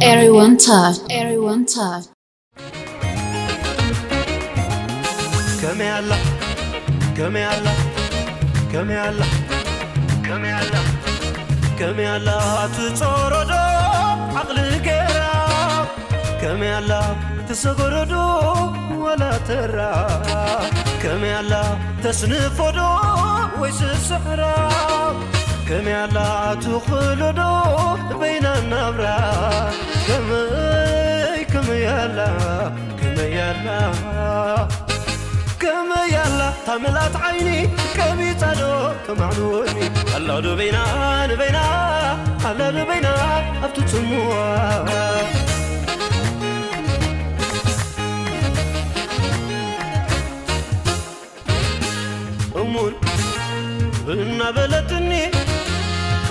Everyone touch, everyone touch. ከመይ ኣላ ከመይ ኣላ ከመይ ኣላ ከመይ ኣላ ከመይ ኣላ ትጾሮዶ ዓቕሊ ገራ ከመይ ኣላ ትሰጎሮዶ ወላ ተራ ከመይ ኣላ ተስንፎዶ ወይስ ስሕራ ከመይ ኣላ ትኽእሎዶ በይና ናብራ ከመይ ከመይ ኣላ ከመይ ኣላ ከመይ ኣላ ታመላት ዓይኒ ከቢጻዶ ተማዕድወኒ ኣላ ዶ በይና ንበይና ኣላ ዶ በይና ኣብቲ ጽምዋ እሙን እናበለትኒ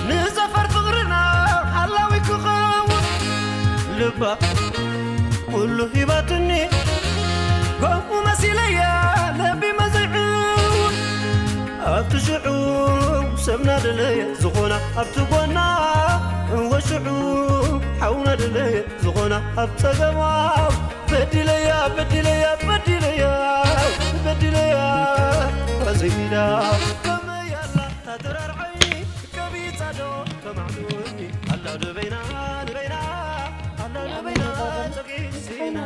ንዘፈር ፍቕርና ሓላዊ ክኸውን ልባ ኩሉ ሂባትኒ ከምኡ መሲለያ ለቢመ ዘይዕውን ኣብቲ ሽዑ ሰብና ደለየ ዝኾና ኣብቲ ጎና እወ ሽዑ ሓውና ደለየ ዝኾና ኣብ ጸገማ በዲለያ በዲለያ በዲለያ በዲለያ ጓዘይ ሚዳ ከመይ ኣላ ታተራር ዓይኒ ከቢጻዶ ተማዕድወኒ ኣላ ዶ በይና ንበይና ኣላ ዶ በይና ጸጊሲና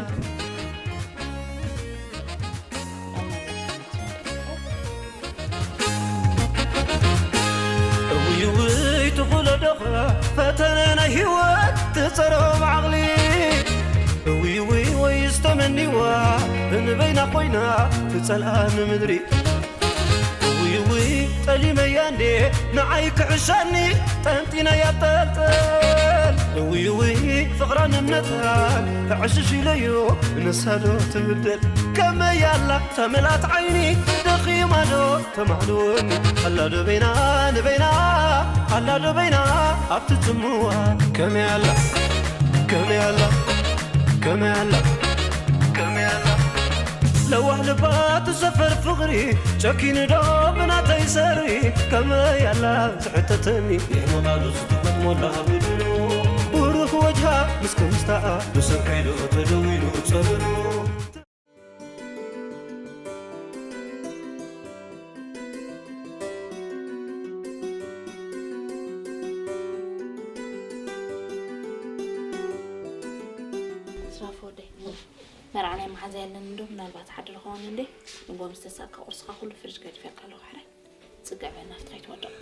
እውይ እውይ ትኹሎ ዶኽራ ፈተነ ናይ ህይወት ትጸሮ ብዓቕሊ እውይ እውይ ወይ ዝተመኒዋ እንበይና ኮይና ትጸልኣ ንምድሪ እውይ እውይ ጠሊመያ እንዴ ንዓይ ክሕሸኒ ጠንጢነያ ጠልጠል እውይ እውይ ፍቕራን እምነታን ዕሽሽ ኢለዮ ንሳዶ ትብደል ከመይ ኣላ ተመላት ዓይኒ ደኺማዶ ተማዕድወኒ ኣላ ዶ በይና ንበይና ኣላ ዶ በይና ኣብቲ ጽምዋ ከመይ ኣላ ከመይ ኣላ ከመይ ኣላ ከመይ ኣላ ለዋህ ልባ ትሰፈር ፍቕሪ ጨኪኑ ዶ ብናተይ ሰሪ ከመይ ኣላ ዝሕተተኒ ይህመቓሉ ዝትፈት ሞላ ብድኑ ብሩህ ወጅሃ ምስ ክምስታኣ ብሰብሒ ዶ ተደዊሉ ጸለሉ ስራፍ ወደይ መርዓ ናይ መሓዛ የለን እንዶ ምናልባት ሓድር ኸውን እንዴ ንጎ ምስ ተሳካ ቁርስኻ ኩሉ ፍርጅ ገዲፈልካ ኣለኹ ሕራይ ጽግዕ በል ናፍቲ ከይትወድቕ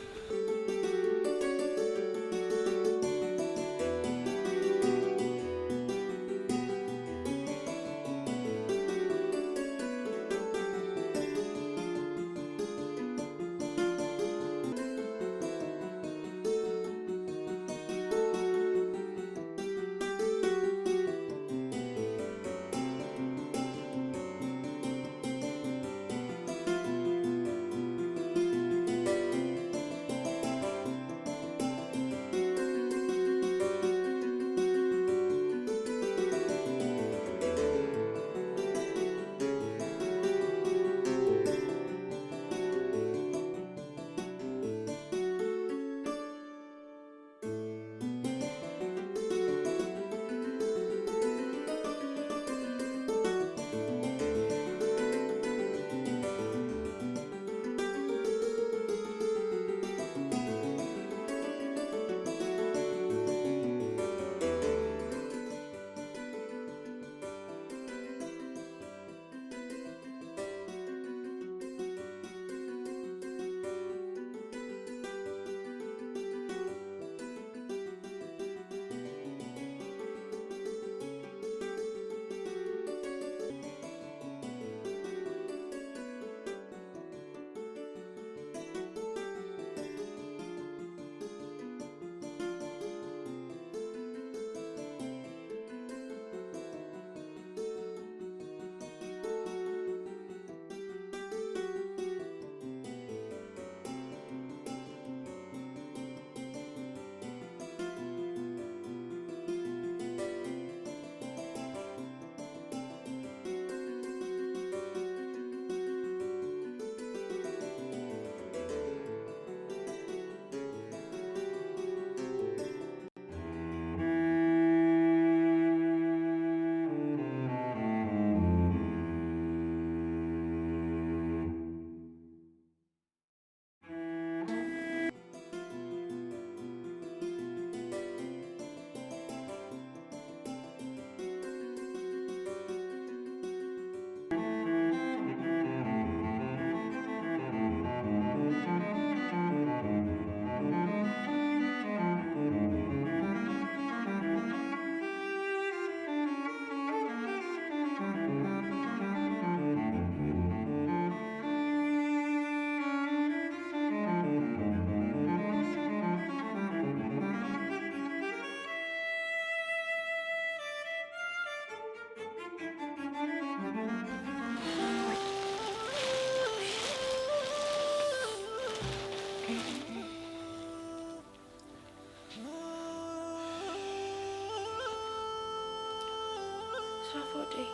ሱራፌል ወደይ።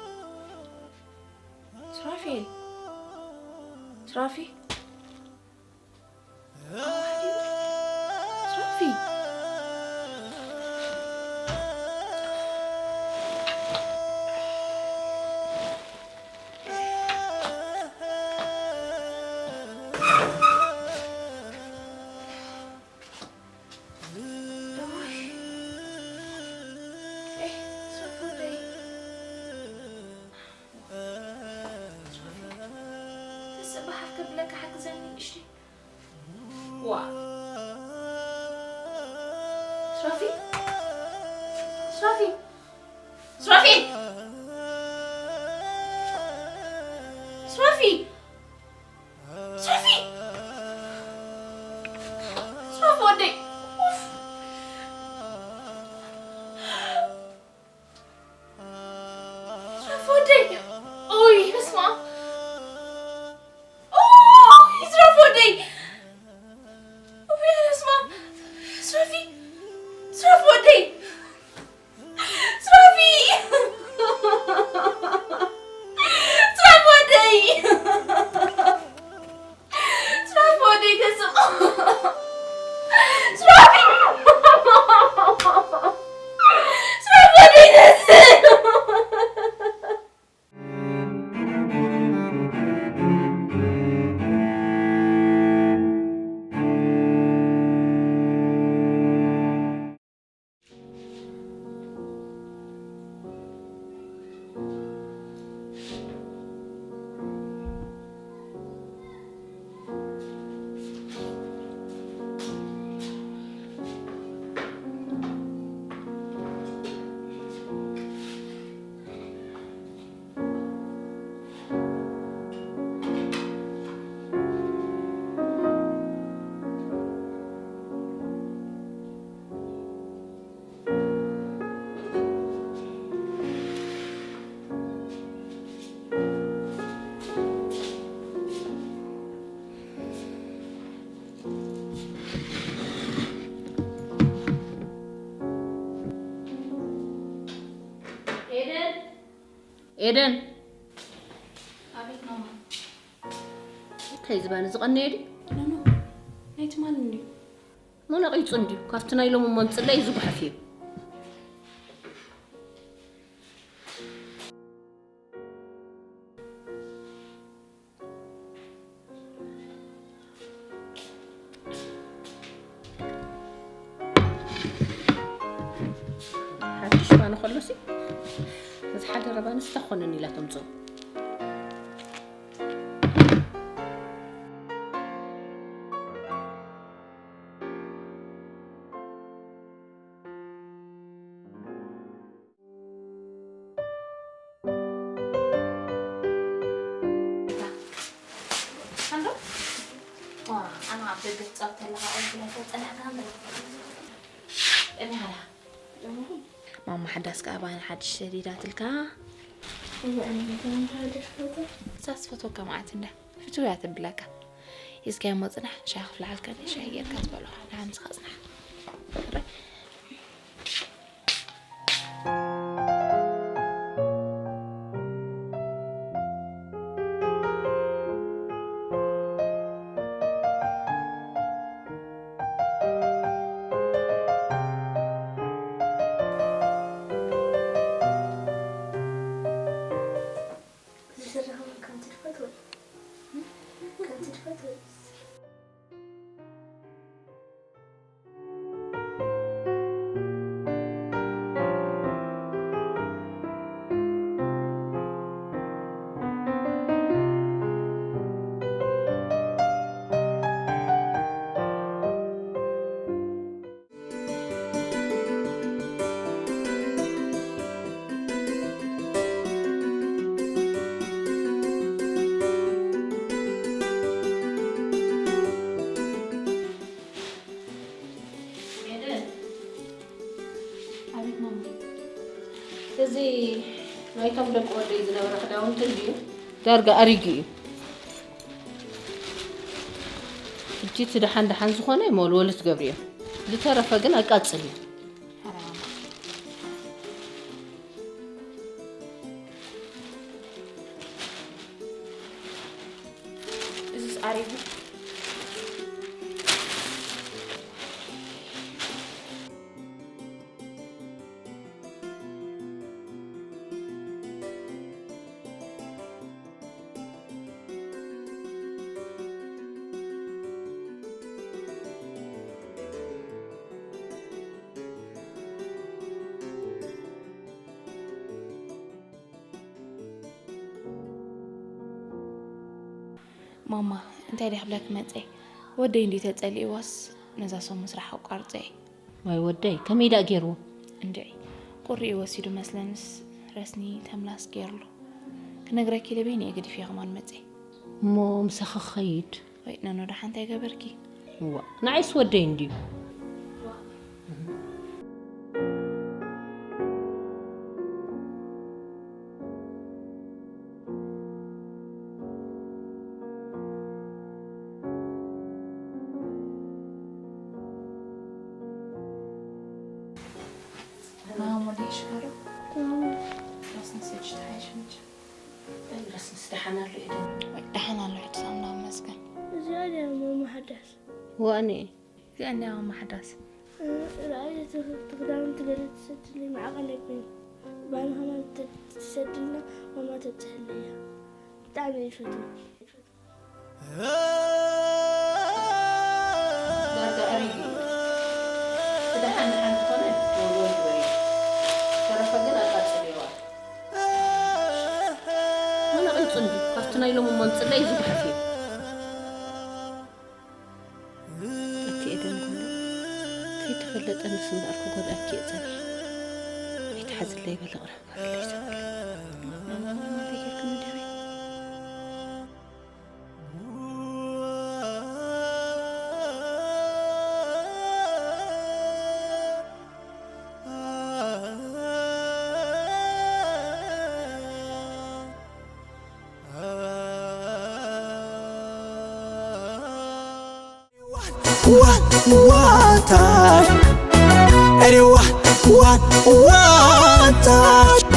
ሱራፌል። ሱራፊ። ሱራፊ። ተስእ በሃፍ ከብለካ ሓግዘኒ ንእሽተይ። ዋ። ሱራፊ። ሱራፊ። ሱራፊ። ሱራፊ። ሱራፊ። ሱራፊ ወደይ። ኡፍ። ሱራፊ ወደይ። ኡይ፣ በስመ ኣብ። ኡይ፣ ሱራፊ ወደይ። ኡይ፣ በስመ ኣብ። ሱራፊ። ሱራፊ ወደይ። ሱራፊ! ሱራፊ ወደይ! ሱራፊ ወደይ ተስእ! ሱራፊ! ሱራፊ ወደይ ተስእ! ኤደን! ኤደን! ኣቤት ማማ። እንታይ ዝባን ዝቐነየ ድዩ? ኖ፣ ኖ፣ ናይ ትማሊ እንድዩ። መነቒጹ እንድዩ። ካብቲ ናይ ሎሚ እሞ ምጽለይ ዝጉሓፍ እዩ። ሓድሽ ባኒ ከሎሲ፣ እዚ ሓደረ ባኒ ስታ ኮነን ኢላ ተምጽኦ። ኣንዶ? ዋ፣ ኣነ ኣብ ደገ ትጻወት ኣለኻ፣ ኣብ ብላታ ጸናሕካ እምበር። እኔ ሃላ። ማማ ሓዳስ ከኣ ባኒ ሓድሽ ሰዲዳትልካ። እዛ ትፈትወካ መዓት እንዳ ፍትው እያ ተብለካ። ሒዝካዮ እሞ ጽናሕ፣ ሻሂ ክፍልሓልካ፣ ሻሂ ጌርካ ትበልዖ። ንዓምስኻ ጽናሕ። ዝስርሕ እውን ከምቲ ትፈትዎ፣ ከምቲ ትፈትዎ። ኤደን። ኣቤት ማማ። እዚ ናይቶም ደቂ ወደይ ዝነበረ ክዳውንቲ እንድዩ ዳርጋ ኣሪጉ እዩ። ሕጂ እቲ ደሓን ደሓን ዝኾነ መወልወሊ ትገብርዮ። ዝተረፈ ግን ኣቃጽልዮ። ማማ፣ እንታይ ደይ ክብለኪ መጸ? ወደይ እንዲ ተጸሊእዋስ ነዛ ሰሙን ስራሕ ኣቋርጸ እየ። ዋይ ወደይ፣ ከመይ ደኣ ገይርዎ? እንድዒ፣ ቁሪኡ ወሲዱ መስለንስ ረስኒ ተምላስ ገይርሉ። ክነግረኪ ኢለ በይነ እየ ገዲፈ ከማን መጸ። እሞ ምሳኺ ክኸይድ? ወይ ነኖ ደሓ እንታይ ገበርኪ? እዋ፣ ንዓይስ ወደይ እንድዩ። ደሓን ኣሎ ሕጂ ሳምና መስገን። እዚኣ ድያ ማማ ሓዳስ? ዋኔ። እዚኣ እንድያ ማማ ሓዳስ። እ፣ ርኣይ እቲ፣ እቲ ክዳውንቲ ገለ ትሰድልኒ፣ ማዕቐን ኣይኮይኑ። ባኒ ከማን ተ-፣ ትሰድልና፣ ማማ ተብፅሐለይ እያ። ብጣዕሚ እየ ዝፈትዋ። ዳርጋ ኣሪጉ እዩ። እቲ ደሓን ደሓን ዝኾነ ወልወል ዝበለ እዩ። ዝተረፈ ግን ኣቃጽልዋ። መን ኣቕንጹ እንዲ ካብቲ ናይ ሎሚ እሞ ንጽለይ ዝጉሓፍ እዩ። ኣቲ ኤደን ጓለይ፣ ከይተፈለጠንስ እምበኣር ክጎድኣኪ እየ ጸኒሐ። ኣይትሓዝለይ በሊ፣ ቅርብ በልለይ ዘብል። What, what, what, what, what, what,